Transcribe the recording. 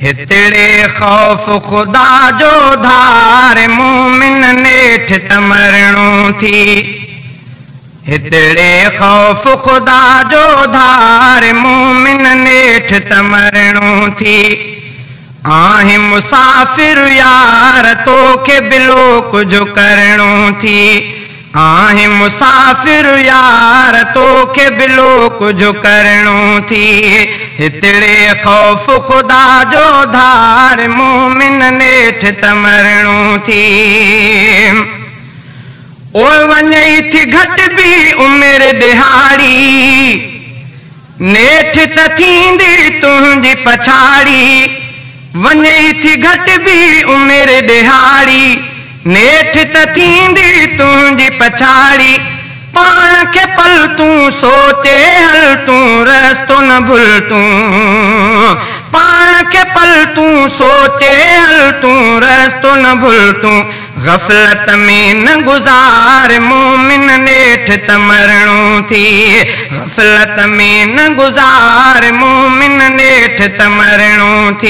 هتڙي خوف خدا جو ڌار مومن نيٺ ته مرڻو ٿي. هتڙي خوف خدا جو ڌار مومن نيٺ ته مرڻو ٿي. آهي مسافر يار توکي بلو ڪجهه ڪرڻو ٿي. آهي مسافر يار توکي بلو ڪجهه ڪرڻو ٿي. هتڙي خوف خدا جو ڌار مومن نيٺ ته مرڻو ٿي. او وڃي ٿي گهٽ به عمر ڏهاڙي، نيٺ ته ٿيندي تنهنجي پڇاڙي. وڃي ٿي گهٽ به عمر ڏهاڙي، نيٺ ته ٿيندي تنهنجي پڇاڙي. پاڻ کي پل تون سوچي هل تون، رستو نه ڀل تون. پاڻ کي پل تون سوچي هل تون، رستو نه ڀل تون. غفلت ۾ نه گذار مومن نيٺ ته مرڻو ٿي. غفلت ۾ نه گذار مومن نيٺ ته مرڻو ٿي.